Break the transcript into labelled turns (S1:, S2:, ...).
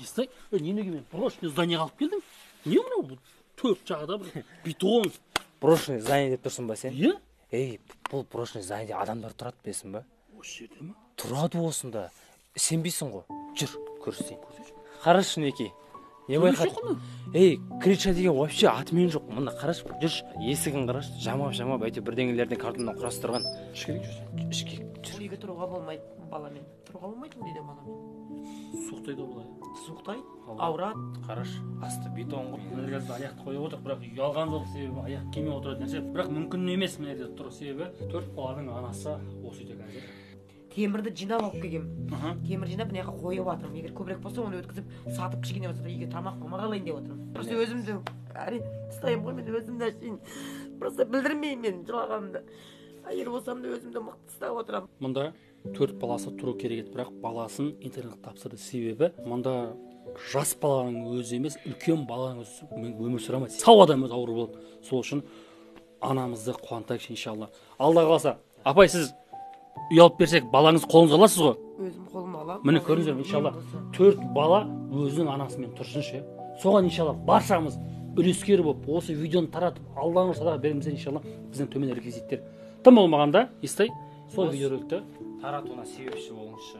S1: Естай, неге мен брошенный здание ға алып келдің? Не мынау, бұл төрт жағы да бір бетон.
S2: Брошенный здание деп тұрсың ба сен?
S1: Иә.
S2: Ей, бұл брошенный здание де адамдар тұрады, білесің ба?
S1: Осы жерде ма?
S2: Тұрады осында. Сенбейсің ғой, жүр, көрсетейін. Қарашы, мінекей, не байқадың? Ей, крыша деген вообще атымен жоқ. Мына қарашы, жүрші, есігін қарашы, жамап жамап әйтеуір бірдеңелерден, картоннан құрастырған.
S1: Ішке жүрсің.
S2: Ішке жүр.
S3: Үйге тұруға болмайды баламен, тұруға болмайды бұл үйде баламен.
S1: Суықтайды ғой былай.
S3: Суықтайды, ауырады.
S2: Қарашы, асты бетон ғой.
S1: Мына жерге қазір аяқты қойып отырық, бірақ ұялған жоқ, себебі аяқ киіммен отыратын нәрсе. Бірақ мүмкін емес мына жерде тұру, себебі төрт баланың анасы осы үйде қазір.
S3: Темірді жинап алып келгенмін. Темір жинап, мына жаққа қойып жатырмын. Егер көбірек болса, оны өткізіп сатып, кішкене болса да үйге тамақ мамақ алайын деп отырмын. Просто өзімді әрең ұстаймын ғой мен өзімді әшейін. Просто білдірмеймін мен жылағанымды. Әйел болсам да, өзімді мықты ұстап отырамын.
S1: Мұнда төрт баласы тұру керек еді, бірақ баласын интернатқа тапсырды, себебі мұнда жас баланың өзі емес, үлкен баланың өзі өмір сүре алмайды, сау адам өзі ауру болады. Сол үшін анамызды қуантайықшы, иншалла. Алла қаласа, апай, сіз үй алып берсек, балаңызды қолыңызға аласыз ғой?
S3: Өзім қолыма аламын.
S1: Міне, көрдіңіздер ме, иншалла, төрт бала өзінің анасымен тұрсыншы. Соған, иншалла, баршамыз үлескер болып, осы видеоны таратып, Алланың садақа береміз, иншалла. Біздің төмен реквизиттер, тым болмағанда, Естай, сол видеороликті
S2: таратуына себепші болыңызшы.